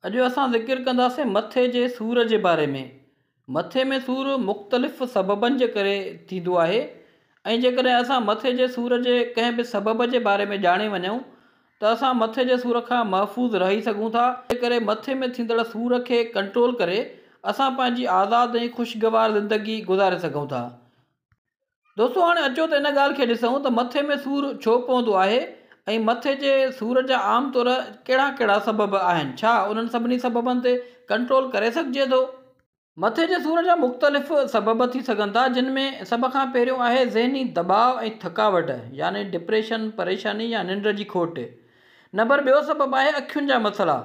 اڄ اسان ذڪر ڪنداسين مٿي جي سور جي باري ۾. مٿي ۾ سور مختلف سببن جي ڪري ٿيندو آهي ۽ جيڪڏهن اسان مٿي جي سور جي ڪنهن به سبب جي باري ۾ ڄاڻي وڃون ته اسان مٿي جي سور کان محفوظ رهي سگهون ٿا. جي ڪري مٿي ۾ ٿيندڙ سور کي ڪنٽرول ڪري اسان پنهنجي آزاد ۽ خوشگوار زندگي گذاري سگهون ٿا. دوستو هاڻي اچو ته ان ڳالهه کي ڏسون ته مٿي ۾ سور ڇو پوندو آهي ۽ مٿي جي سور جا عام طور ڪهڙا ڪهڙا سبب آهن؟ ڇا انهن سڀني سببن تي ڪنٽرول ڪري سگهجي ٿو؟ مٿي جي سور جا مختلف سبب ٿي سگهن ٿا جن ۾ سڀ کان پهريون آهي ذهني دٻاء ۽ ٿڪاوٽ يعني ڊپريشن، پريشاني يا ننڊ جي کوٽ. نمبر ٻيو سبب آهي اکين جا مسئلا،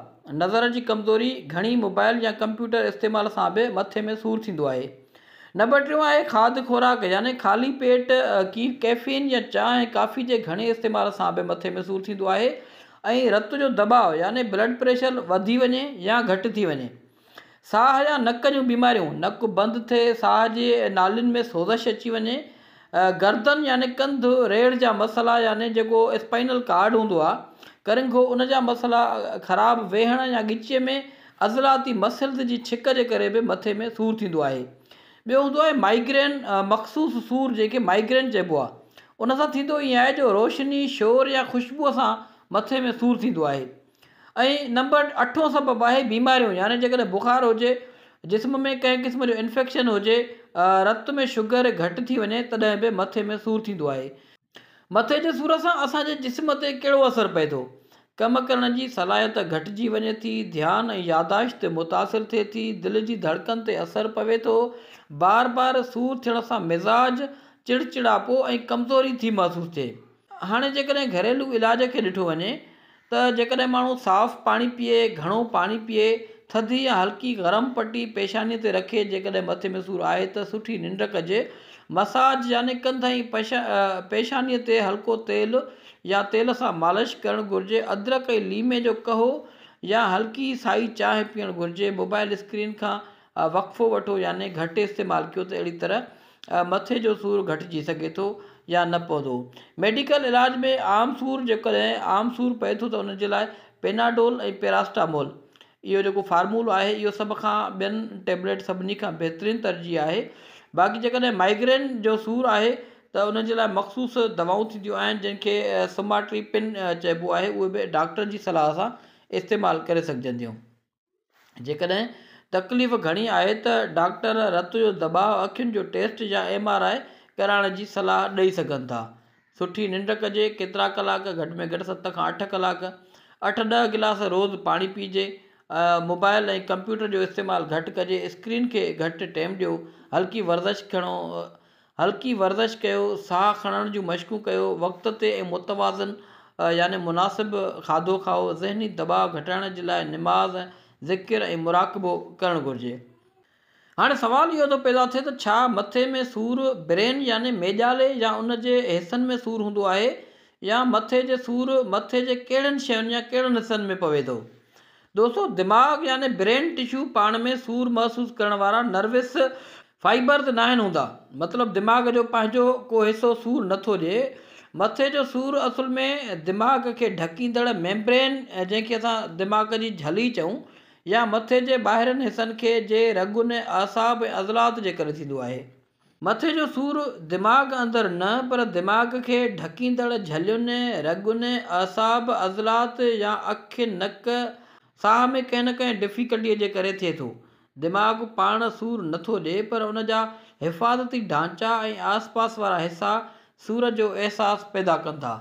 نظر جي ڪمزوري، گهڻي موبائل يا ڪمپيوٽر استعمال سان به مٿي ۾ سور ٿيندو آهي. نمبر ٽيون آهي کاڌ خوراڪ يعني خالي پيٽ ڪيفين يا چانهه ۽ ڪافي جي گهڻي استعمال سان به مٿي ۾ سور ٿيندو آهي ۽ رت جو دٻاء يعني بلڊ پريشر وڌي وڃي يا گهٽ ٿي وڃي. ساهه يا نڪ جون بيماريون، نڪ بند ٿئي، ساهه جي نالين ۾ سوزش اچي وڃي، گردن يعني ڪنڌ، ريڙهه جا مسئلا يعني جيڪو اسپائنل ڪارڊ هوندو آهي، ڪرنگهو، ان جا مسئلا، خراب ويهڻ يا ڳچيء ۾ عضلاتي مسلز جي ڇڪ جي ڪري به مٿي ۾ سور ٿيندو آهي. ٻيو هوندو آهي مائيگرين، مخصوص سور جنهن کي مائيگرين چئبو آهي. ان سان ٿيندو ائين آهي جو روشني، شور يا خوشبوء سان مٿي ۾ سور ٿيندو آهي. ۽ نمبر اٺون سبب آهي بيماريون يعني جيڪڏهن بخار هجي، جسم ۾ ڪنهن قسم جو انفيڪشن هجي، رت ۾ شگر گهٽ ٿي وڃي تڏهن به مٿي ۾ سور ٿيندو آهي. مٿي جي سور سان اسان جي جسم تي ڪهڙو اثر پئي ٿو؟ ڪم ڪرڻ جي صلاحيت گهٽجي وڃي ٿي، ڌيان ۽ ياداشت متاثر ٿئي ٿي، دل جي ڌڙڪن تي اثر پوي ٿو، بار بار سور ٿيڻ سان مزاج چڙچڙاپو ۽ ڪمزوري ٿي محسوس ٿئي. هاڻي جيڪڏهن گهريلو علاج کي ڏٺو وڃي ته جيڪڏهن ماڻهو صاف پاڻي پيئي، گهڻو پاڻي پيئي، ٿڌي يا هلڪي گرم پٽي پيشانيء تي رکي، جيڪڏهن مٿي ۾ سور آهي ته سٺي ننڊ ڪجي، مساج يعني ڪنڌ ۽ پيشانيء تي هلڪو تيل يا تيل سان مالش ڪرڻ گهرجي، ادرڪ ۽ ليمي جو قهوو يا هلڪي سائي چانهه پيئڻ گهرجي، موبائل اسڪرين کان وقفو وٺو يعني گهٽ استعمال ڪيو ته اهڙي طرح مٿي جو سور گهٽجي سگهي ٿو يا نه پوندو. ميڊيڪل علاج ۾ عام سور جيڪڏهن عام سور پئي ٿو ته ان جي لاء پيناڊول ۽ پيراسٽامول اهو جيڪو فارمولو آهي اهو سڀ کان ٻين ٽيبليٽ سڀني کان بهترين ترجيح آهي باقي جيڪڏهن مائگرين جو سور آهي ته ان جي لاء مخصوص دوائون ٿينديون آهن جن کي سماٽريپن چئبو آهي اهي به ڊاڪٽر جي صلاح سان استعمال ڪري سگهجن ٿيون. جيڪڏهن تڪليف گهڻي آهي ته ڊاڪٽر رت جو دٻاء، اکين جو ٽيسٽ يا ايم آر I ڪرائڻ جي صلاح ڏئي سگهن ٿا. سٺي ننڊ ڪجي، ڪيترا ڪلاڪ، گهٽ ۾ گهٽ 7 کان 8 ڪلاڪ، اٺ ڏهه گلاس روز پاڻي پيئجي، موبائل ۽ ڪمپيوٽر جو استعمال گهٽ ڪجي، اسڪرين کي گهٽ ٽيم ڏيو، هلڪي ورزش کڻو، هلڪي ورزش ڪيو، ساهه کڻڻ جون مشقون ڪيو، وقت تي ۽ متوازن يعني مناسب کاڌو کائو، ذهني دٻاء گهٽائڻ جي لاء نماز، ذڪر ۽ مراقبو ڪرڻ گهرجي. هاڻي سوال اهو ٿو پيدا ٿئي ته ڇا مٿي ۾ سور برين يعني ميڄالي يا ان جي حصن ۾ سور هوندو آهي يا مٿي جي سور مٿي جي ڪهڙين شين يا ڪهڙن حصن ۾ پوي ٿو؟ دوستو دماغ يعني برين ٽشو پاڻ ۾ سور محسوس ڪرڻ وارا نروس فائبرز ناهن هوندا مطلب دماغ جو پنهنجو ڪو حصو سور نٿو ڏئي مٿي جو سور اصل ۾ دماغ کي ڍڪيندڙ ميمبرين جنهن کي اسان دماغ جي جهلي چئون يا مٿي جي ٻاهرين حصن کي جي رڳن اعصاب ۽ عضلات جي ڪري ٿيندو آهي. مٿي جو سور دماغ اندر نه پر دماغ کي ڍڪيندڙ جهلين، رڳن، اعصاب، عضلات يا اک، نڪ، ساهه ۾ ڪنهن نه ڪنهن ڊفيڪلٽيء جي ڪري ٿئي ٿو. دماغ پاڻ سور نه ٿو ڏئي پر ان جا حفاظتي ڍانچا ۽ آس پاس وارا حصا سور جو احساس پيدا ڪن ٿا.